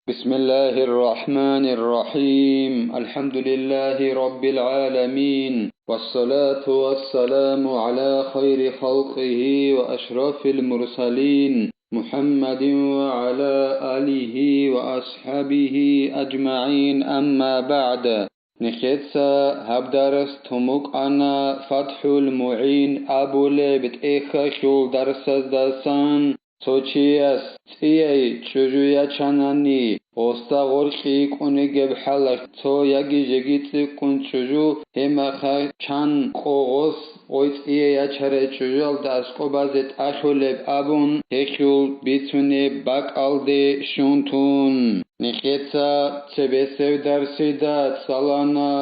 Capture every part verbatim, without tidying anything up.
بسم الله الرحمن الرحيم. الحمد لله رب العالمين. والصلاة والسلام على خير خلقه وأشرف المرسلين محمد وعلى آله وأصحابه أجمعين. أما بعد. Нехеца гьаб дарс тумукъана ФатхӀул МугӀин абулеб тӀехьалъул дарсаздасан. Цо чияс цӀияй чӀужу ячанани, гъосда гъоркьи йикӀун йигеб хӀалалъ цо яги жеги цӀикӀкӀун чӀужу, гьеб мехалъ чан къо гъос гъой цӀияй ячарай чӀужуялда аскӀобазе тӀалъулеб абун, гьелъул бицунеб бакӀалде щун тун. Нехеца цебесеб дарсида цӀалана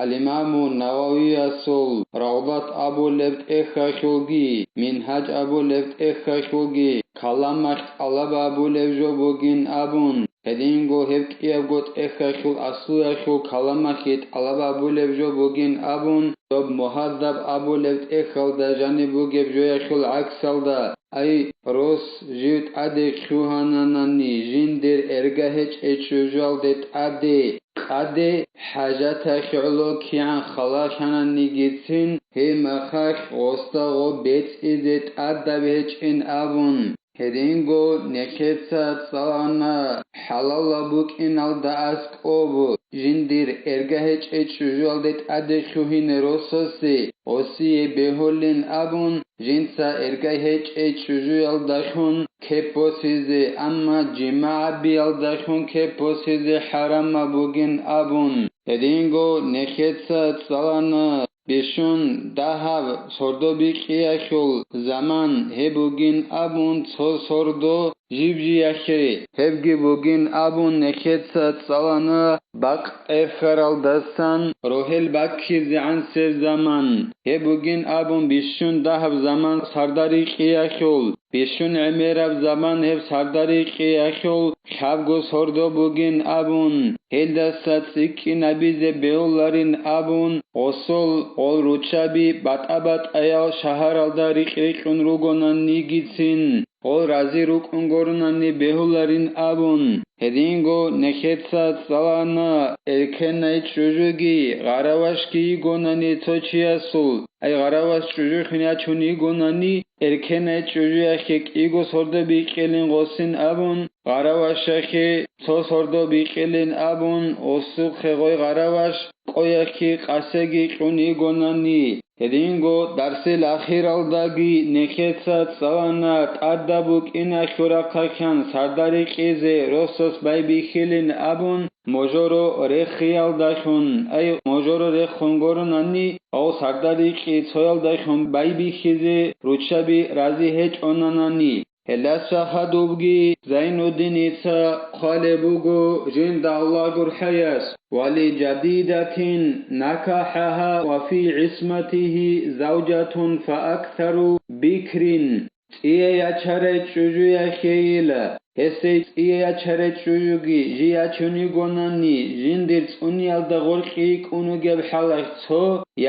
ал-Имаму Нававиясул Равдат абулеб тӀехьалъулги, Мингьаж абулеб тӀехьалъулги, каламалъ тӀалаб гьабулеб жо бугин абун, гьединго гьеб кӀиябго тӀехьалъул аслуялъул каламалъе тӀалаб гьабулеб жо бугин абун, доб Мугьаззаб абулеб тӀехьалда жаниб бугеб жоялъул гӀаксалда, ай, рос жив тӀаде лъугьананани жиндир эрга гьечӀей чӀужуялде тӀаде, къаде, хӀажаталъе гӀоло кигӀан халалъананигицин, гьеб мехалъ гъосда гъо бецӀизе тӀадаб гьечӀин абун, гьединго нехеца цӀалана хӀалалаб букӀиналда аскӀоб жиндир эрга гьечӀей чӀужуялде тӀаде лъугьине росасе, гъосие бегьулин абун, жинца эрга гьечӀей чӀужуялдалъун кеп босизе, амма жимагӀ гьабиялдалъун кеп босизе хӀарамаб бугин абун, гьединго нехеца цӀалана бищун дагьаб сордо бикьиялъул заман гьеб бугин абун цо сордо жиб-жиялъе гьебги бугин абун нехеца цӀалана бакъ тӀехьаралдасан рогьел баккизегӀансеб заман гьеб бугин абун бищун дагьаб заман сарда рикьиялъул, бищун гӀемераб заман гьеб сарда рикьиялъул лъабго сордо бугин абун, гьелдаса цӀикӀкӀинабизе бегьуларин абун, гъосул гъол руччаби батӀа-батӀаял шагьаралда рикь-рикьун ругонанигицин, гъол рази рукӀун гуронани бегьуларин абун, гьединго нехеца цӀалана эркенай чӀужуги гъаравашги йигонани цо чиясул, ай гъараваш чӀужухъин ячун йигонани, эркенай чӀужуялъе кӀиго сордо бикьилин гъосин абун, гъаравашалъе цо сордо бикьилин абун, гъосухъе гъой гъараваш къоялъе къасеги кьун йигонани. Гьединго дарсил ахиралдаги нехеца цӀалана тӀадаб букӀиналъул рахъалъан сарда рикьизе росас байбихьилин абун, можоро рехиялдалъун, ай, можоро рехун гуронани, гьав сарда рикьи цоялдалъун байбихьизе руччаби рази гьечӀонанани. Гьелдаса хадубги Зайнуддиница хъвалеб буго жинда Аллагь гурхӀаяс: «Ва ли жадидатин накахӀаха ва фи гӀисматихӀи завжатун фа аксару бикрин». ЦӀия ячарай чӀужуялъейила, гьесей цӀия ячарай чӀужуги жий ячун йигонани, жиндир цӀуниялда гъоркьи йикӀун вугеб хӀалалъ цо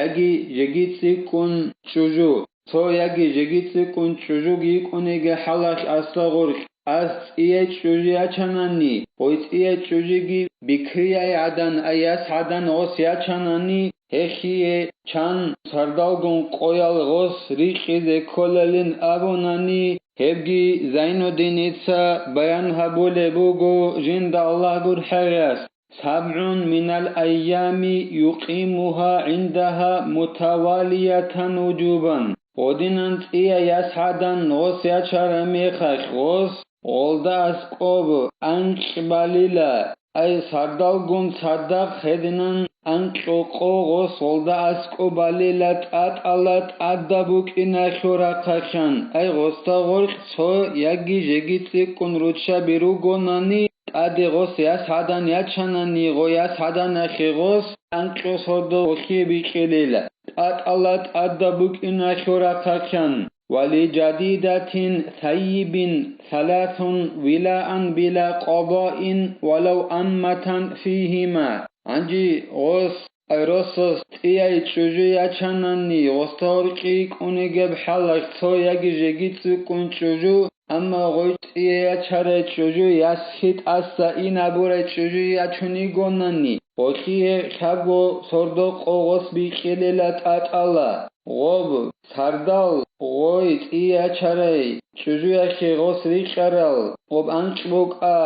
яги жеги цӀикӀкӀун чӀужу. Цо яги жеги цӀикӀкӀун чӀужуги йикӀун йиги хӀалалъ асла гъоркь, ас цӀияй чӀужу ячанани, гъой цӀияй чӀужуги бикрияй гӀадан, ай яс гӀадан гъос ячанани, гьелъие чан сардалгун къоял гъос рикьизе кколалин абунани, гьебги Зайнуддиница баян гьабулеб буго жинда Аллагь гурхӀаяс. «Сабгун минал айями юкъимуха гӀиндагьа мутавалиятан вужубан». Гъодинан цӀия яс гӀадан гъос ячараб мехалъ гъос гъолда аскӀоб анкьбалила, ай сардалгун цадахъ гьединан анкьго къо гъос гъолда аскӀоб балила тӀатӀала тӀадаб букӀиналъул рахъалъан, ай гъосда гъоркь цо яги жеги цӀикӀкӀун руччаби ругонани, тӀаде гъос яс гӀадан ячанани, гъо яс гӀаданалъе гъос анкьго сордо гъолъие бикьилила, тӀатӀала тӀадаб букӀиналъул рахъалъан. «Ва ли жадидатин саййибин саласун вилаан била къадаин валав амматан фигьима». Гьанже гъос Ай росас цӀияй чӀужу ячанани, гъосда гьоркьи кӀунигеб хӀалалъ цо яги жеги цӀикӀкӀун чӀужу, амма гъой цӀияй ячарай чӀужу ясги тӀаса инабурай чӀужу ячун йигонани, гъолъие хьабго сордо къо гъос бикьилила тӀатӀала. Гъоб, сардал, гъой цӀияй ячарай чӀужуялъе гъос рикьарал гъоб анкь букӀа,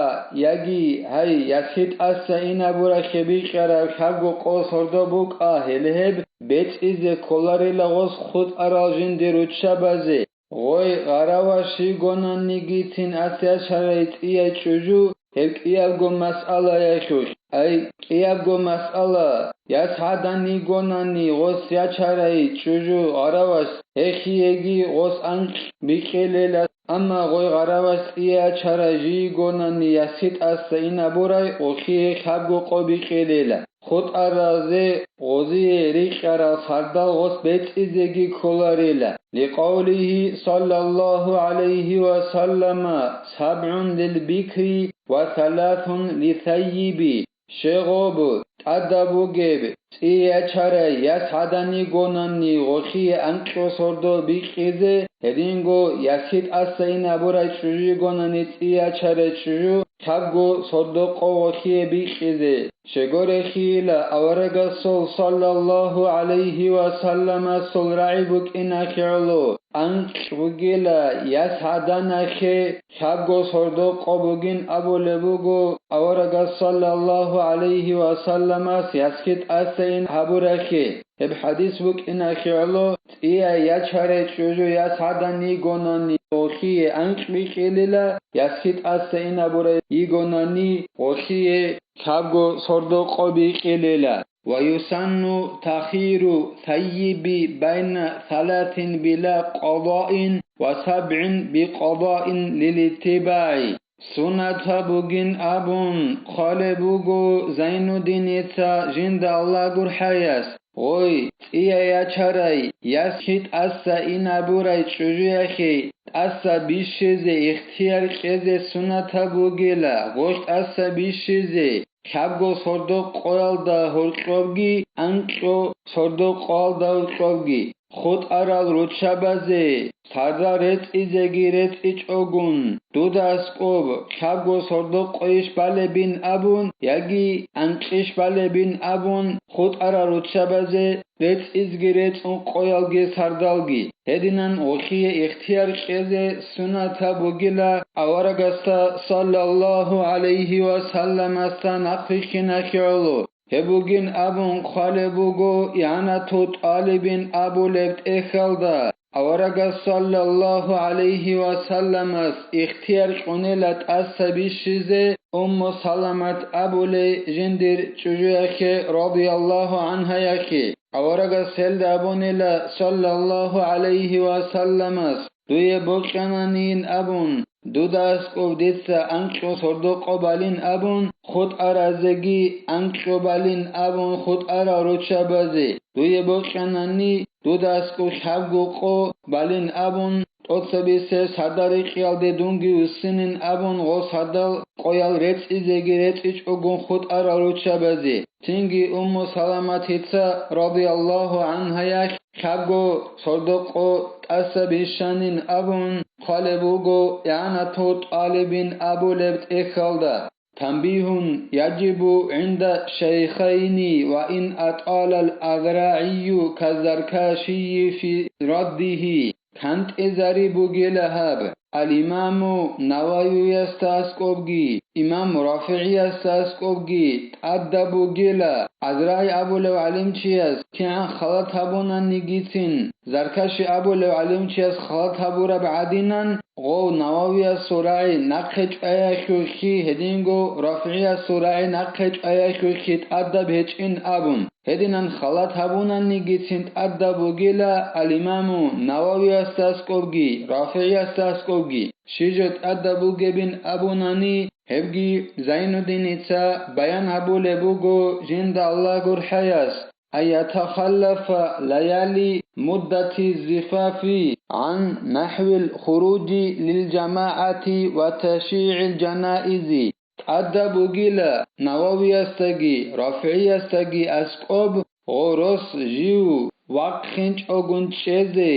яги гьай ясги тӀаса инабуралъе бикьараб хьабго къо сордо букӀа, гьеле гьеб бецӀизе кколарила гъос хутӀарал жиндир руччабазе. Гъой гъараваш йигонанигицин ас ячарай цӀияй чӀужу, гьеб кӀиябго масъалаялъулъ. Ай, кӀиябго масъала, яс гӀадан йигонани гъос ячарай чӀужу гъараваш, гьехиеги гъос анкь бикьилила, амма гъой гъараваш цӀияй ячарай жи йигонани ясги тӀаса инабурай, гъолъие хьабго къо бикьилила. ХутӀаразе гъозие рикьарал сардал гъос бецӀизеги кколарила. Ликъавлигьи саллаллагьу гӀалайгьи ва саллама: «СабгӀун лилбикри ва саласун лисаййиби». Щегъоб, тӀадаб бугеб, цӀияй ячарай яс гӀадан йигонани гъолъие анкьго сордо бикьизе, гьединго ясги тӀаса инабурай чӀужу йигонани цӀияй ячарай чӀужу хьабго сордо къо гъолъие бикьизе. Щегорехъийила аварагасул саллаллагьу гӀалайгьи ва салламасул рагӀи букӀиналъе гӀоло, анкь бугила яс гӀаданалъе хьабго сордо къо бугин абулеб буго аварагас саллаллагьу гӀалайгьи ва салламас ясги тӀаса ин гьабуралъе. Гьеб хӀадис букӀиналъе гӀоло, цӀияй ячарай чӀужу яс гӀадан йигонани гъолъие анкь бикьилила, ясги тӀаса инабурай йигонани гъолъие лъабго сордо къо бикьилила. Ва юсанну тахиру саййиби байна саласин била къадаин ва сабгӀин биқадаин лилиттибагӀи. Суннатаб бугин абун хъвалеб буго Зайнуддиница жинда Аллагь гурхӀаяс, гъой, цӀияй ячарай, ясги тӀаса инабурай чӀужуялъе тӀаса бищизе ихтияр кьезе суннатаб бугила, гъолъ тӀаса бищизе, лъабго сордо къоялда гьоркьобги, анкьго сордо къоялда гьоркьобги. ХутӀарал руччабазе сардал рецӀизеги рецӀичӀогун, дуда аскӀоб лъабго сордо къойищ балебин абун яги анкьищ балебин абун, хутӀарал руччабазе рецӀизги рецӀун къоялги сардалги. Гьединан гъолъие ихтияр кьезе суннатаб бугила аварагасда саллаллагьу гӀалайгьи ва салламасда нахъвилълъиналъе гӀоло. Гьеб бугин абун хъвалеб буго ИгӀанату ТӀалибин абулеб тӀехьалда, аварагас саллаллагьу гӀалайгьи ва салламас ихтияр кьунела тӀаса бищизе Умму Саламат абулей жиндир чӀужуялъе радияллагьу гӀанхаялъе. Аварагас гьелда абунила саллаллагьу гӀалайгьи ва салламас, дуе бокьананин абун, дуда аскӀов дица анкьго сордо къо балин абун, хутӀаразеги анкьго балин абун хутӀарал руччабазе, дуе бокьанани, дуда аскӀов лъабго къо балин абун, тӀоцебесеб сардал рикьиялде дунги вуссинин абун гъо сардал къоял рецӀизеги рецӀичӀогун хутӀарал руччабазе. Цинги Умму Саламатица радияллагьу гӀанхаялъ лъабго сордо къо тӀаса бищанин абун хъвалеб буго ИгӀанату ТӀалибин абулеб тӀехьалда. Танбигьун яжибу гӀинда шайхайни ва ин атӀалал азрагӀию казаркашийи фи раддигьи. КантӀезари бугела гьаб, ал-Имаму Нававиясда аскӀобги, Имам РафигӀиясда аскӀобги тӀадаб бугела, АзрагӀи абулев гӀалимчияс кигӀан халат гьабунанигицин, Заркаши абулев гӀалимчияс халат гьабураб гӀадинан, гъов Нававиясул рагӀи нахъе чӀваялъулъги, гьединго РафигӀиясул рагӀи нахъе чӀваялъулъги тӀадаб гьечӀин абун. Гьединан халат гьабунанигицин тӀадаб бугела ал-Имаму Нававиясда аскӀобги, РафигӀиясда аскӀобги, щиб жо тӀадаб бугебин абунани, гьебги Зайнуддиница баян гьабулеб буго жинда Аллагь гурхӀаяс, ан ятахаллафа лаяли муддати зифафи гӀан нахӀвил хуружи лил жамагӀати ва ташйигӀил жанаизи. ТӀадаб бугила Нававиясдаги РафигӀиясдаги аскӀоб гъо рос жив вахъинчӀогун чӀезе,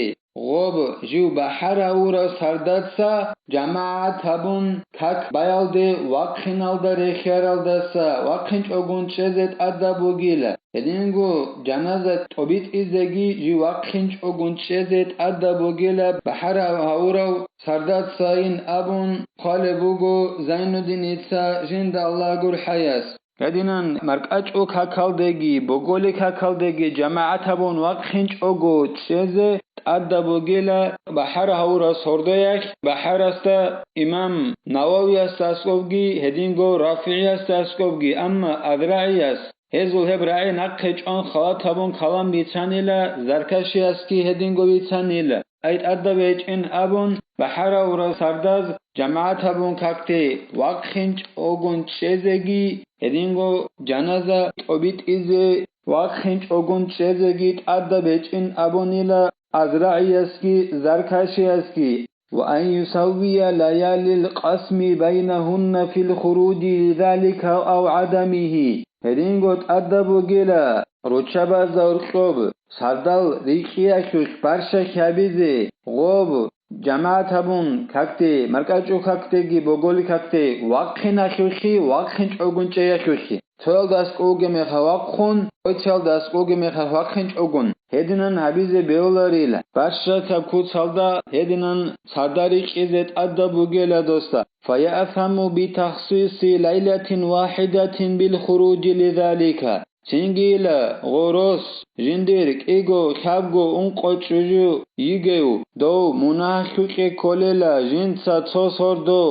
гъоб жив бахӀар гьавурав сардаца жамагӀат гьабун как баялде вахъиналда рехияралдаса вахъинчӀогун чӀезе тӀадаб бугила. Гьединго жаназа тӀобитӀизеги жив вахъинчӀогун чӀезе тӀадаб бугила бахӀар гьавурав сардацайин абун хъвалеб буго Зайнуддиница жинда Аллагь гурхӀаяс. Гьединан маркӀачӀул какалдеги, боголил какалдеги жамагӀат гьабун вахъинчӀого чӀезе тӀадаб бугила бахӀар гьавурав сордоялъ, бахӀарасда имам Нававиясда аскӀобги, гьединго РафигӀиясда аскӀобги, амма АзрагӀияс гьезул гьеб рагӀи нахъе чӀван халат гьабун калам бицанила, Заркашиясги гьединго бицанила. Ай тӀадаб гьечӀин абун, бахӀар гьавурав сардаз жамагӀат гьабун какде вахъинчӀогун чӀезеги, гьединго жаназа тӀобитӀизе вахъинчӀогун чӀезеги тӀадаб гьечӀин абунила АзрагӀиясги Заркашиясги. وأن يسوي ليالي القسم بينهن في الخروج لذلك أو عدمه. Гьединго тӀадаб бугила руччабазда гьоркьоб сардал рикӀкӀиялъулъ барщахъ гьабизе, гъоб жамагӀат гьабун какде, маркӀачӀул какдеги боголил какде вахъиналъулъги, вахъинчӀогун чӀеялъулъги. Цоялда аскӀов вугеб мехалъ вахъун, гъоцаялда аскӀов вугеб мехалъ вахъинчӀогун, гьединан гьабизе бегьуларила. Барщакаб куцалда гьединан сарда рикӀкӀизе тӀадаб бугела досда. فيأثم بتخصيص ليلة واحدة بالخروج لذلك. Цинги ила гъорос жиндир кӀиго, лъабго, ункъо чӀужу йигев дов мунагь лъукӀе кколела жинца цо сордо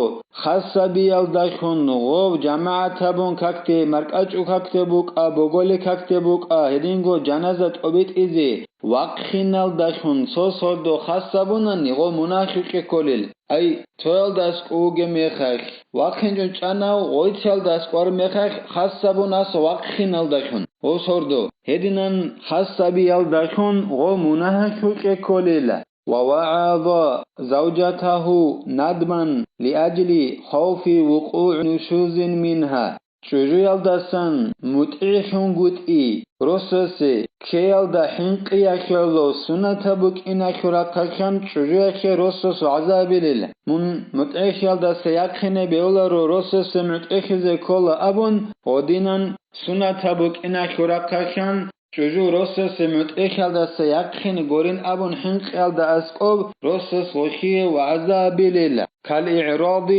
хасабиялдалъун гъов жамагӀат гьабун какде, маркӀачӀул какде букӀа, боголил какде букӀа, гьединго жаназа тӀобитӀизе вахъиналдалъун цо сордо хасабунани гъов мунагь лъукӀе кколел. Ай, цоялда аскӀов вугеб мехалъ, вахъинчӀун чӀанав гъоцаялда аскӀов вараб мехалъ, хасабун ас вахъиналдалъун гъов сордо, гьединан хасабиялдалъун гъов мунагь лъукӀе кколела. ووعظ زوجته ندبا لأجل خوف وقوع نشوز منها. ЧӀужуялдасан мутӀигӀлъунгутӀи росасе ккеялда хӀинкъиялъулъ сунатаб букӀиналъул рахъалъан чӀужуялъе росас вагӀза абилел. Мун мутӀигӀлъиялдаса яхъине бегьуларо росасе мутӀигӀлъизе ккола абун, гъодинан сунатаб букӀиналъул рахъалъан чӀужу росасе мутӀигӀлъиялдаса яхъине гурин абун хӀинкъиялда аскӀоб росас гъолъие вагӀза абилел. كالإعراض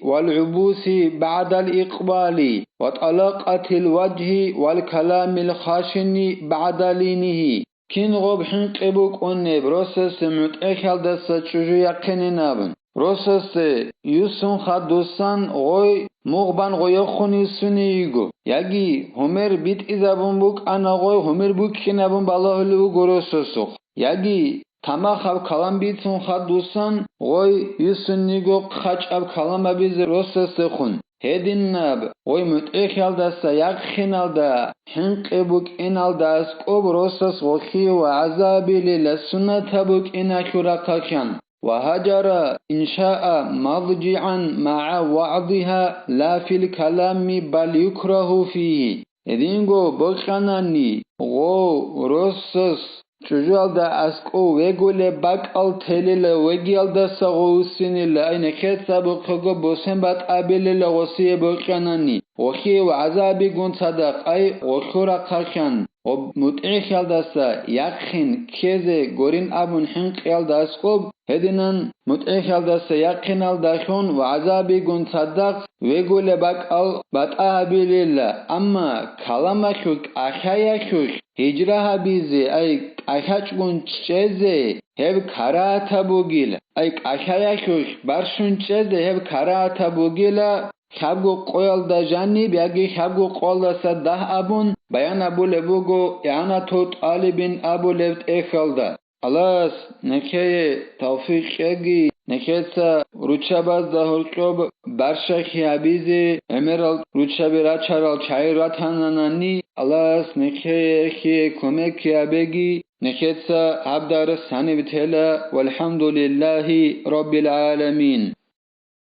والعبوس بعد الإقبال وطلاقة الوجه والكلام الخشن بعد لينه. Кин гъоб хӀинкъи букӀунеб росасе мутӀигӀлъиялдаса чӀужу яхъинин абун? Росасде юссун хадусан гъой мугъ бан гъойохъун юссуней йиго, яги гьумер битӀизабун букӀана гъой, гьумер букӀинабун балагьулев вуго росасухъ, яги тамахаб калам бицун хадусан гъой юссун йиго хъачӀаб калам абизе росасдехун. Гьединаб гъой мутӀигӀлъиялдаса яхъиналда хӀинкъи букӀиналда аскӀоб росас гъолъие вагӀза абилел сунатаб букӀиналъул рахъалъан. وهجر إن شاء مضجعا مع وعظها لا في الكلام بل يكره فيه. Гьединго бокьанани гъов росас чӀужуялда аскӀов вегулеб бакӀал телила, вегиялдаса гъов вуссинила, ай нехеца абухъего босен батӀабилила гъосие бокьанани, гъолъие вагӀза абигун цадахъ, ай гъолъул рахъалъан. Гъоб мутӀигӀлъиялдаса яхъин ккезе гурин абун хӀинкъиялда аскӀоб, гьединан мутӀигӀлъиялдаса яхъиналдалъун вагӀза абигун цадахъ вегулеб бакӀал батӀа гьабилила, амма каламалъулъ, кӀалъаялъулъ гьижра гьабизе, ай кӀалъачӀгун чӀезе гьеб карагьатаб бугила, ай кӀалъаялъулъ барщун чӀезе гьеб карагьатаб бугила. Лъабго къоялда жаниб яги лъабго къоялдаса дагь абун баян абулеб буго ИгӀанату ТӀалибин абулеб тӀехьалда. Аллагьас нехее тавфикъ кьеги, нехеца руччабазда гьоркьоб барщахъи гьабизе, гӀемерал руччаби рачарал чагӀи ратананани, Аллагьас нехее кумекги гьабеги, нехеца гьаб дарс гьаниб тела, валхӀамдулиллагьи раббил гӀаламин.